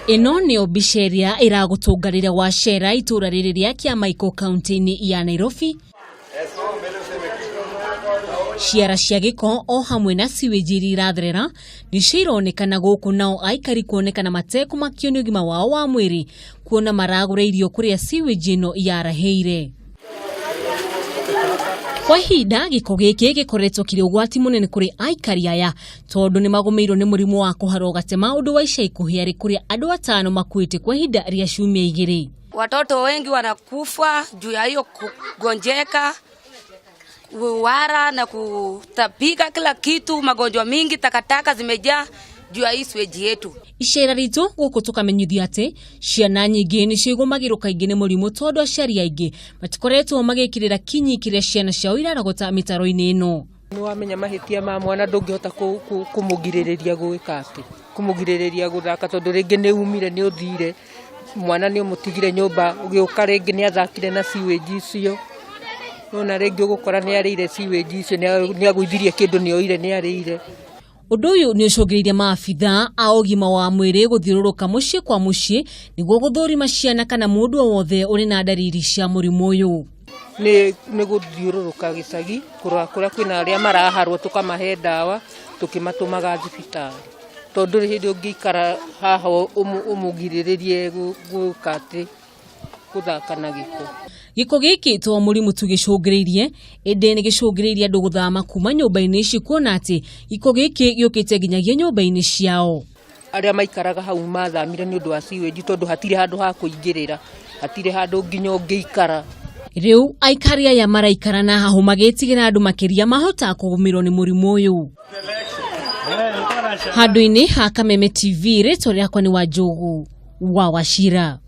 Ĩno nĩyo mbica ĩrĩa ĩragũtũnga rĩrĩa wacera itũra rĩrĩ rĩa Kĩamaikũ kaunti-inĩ ya Nairobi. Ciara cia gĩko o hamwe na sewage iria iratherera nĩcio ironekana gũkũ, nao aikari kuonekana matekũmakio nĩ ũgima wao wa mwĩrĩ kuona maragũra irio kũrĩa sewage ĩno yarahĩire. Kwa ihinda gĩko gĩkĩ gĩkoretwo kĩrĩ ũgwati mũnene kũrĩ aikari aya tondũ nĩ magũmĩirwo nĩ mũrimũ wa kũharwo gatema, ũndũ wa ica ikuhĩ arĩ kũrĩa andũ atano makuĩte kwa ihinda rĩa ciumia igĩrĩ. Watoto wengi wanakufa juu ya hiyo kugonjeka, kuwara na kutapika kila kitu, magonjwa mingi, takataka zimejaa juu ya hii sewage yetu. Icera ritũ gũkũ tũkamenyithio atĩ ciana nyingĩ nĩcio igũmagĩrwo kaingĩ nĩ mũrimũ tondũ aciari aingĩ matikoretwo magĩkĩrĩra kinyi kĩrĩa ciana ciao irarogota mĩtaro-inĩ ĩno. Nĩ wamenya mahĩtia ma mwana, ndũngĩhota kũmũgirĩrĩria gwĩka atĩ kũmũgirĩrĩria gũthaka, tondũ rĩngĩ nĩ umire, nĩ ũthire, mwana nĩ ũmũtigire nyũmba, ũgĩũka rĩngĩ nĩ athakire na sewage icio. Nona rĩngĩ ũgũkora nĩ arĩire sewage icio, nĩ agũithirie kĩndũ, nĩ oire, nĩ arĩire. Ũndũ ũyũ nĩ ũcũngĩrĩirie maabitha a ũgima wa mwĩrĩ gũthiũrũrũka mũciĩ kwa mũciĩ nĩguo gũthũrima ciana kana mũndũ o wothe ũrĩ na ndariri cia mũrimũ ũyũ. Nĩ gũthiũrũrũka gĩcagi kũrora kũrĩa kwĩna arĩa maraharwo, tũkamahe ndawa tũkĩmatũmaga thibitarĩ, tondũ ndũrĩ hĩndĩ ũngĩikara haha ũmũgirĩrĩrie gwĩka atĩ gũthaka na gĩko. Gĩko gĩkĩ to mũrimũ tu gĩcũngĩrĩirie, ĩndĩ nĩ gĩcũngĩrĩirie andũ gũthama kuma nyũmba-inĩ ici kuona atĩ gĩko gĩkĩ gĩũkĩte nginyagia nyũmba-inĩ ciao. Arĩa maikaraga hau mathamire nĩ ũndũ wa sewage, tondũ hatirĩ handũ ha kũingĩrĩra, hatirĩ handũ nginya ũngĩikara. Rĩu aikari aya maraikara na hahũ magĩtigĩra andũ makĩria mahota kũgũmĩrwo nĩ mũrimũ ũyũ. Handũ-inĩ ha Kameme TV, rĩtwa rĩakwa nĩ Wanjũgũ wa Wachira.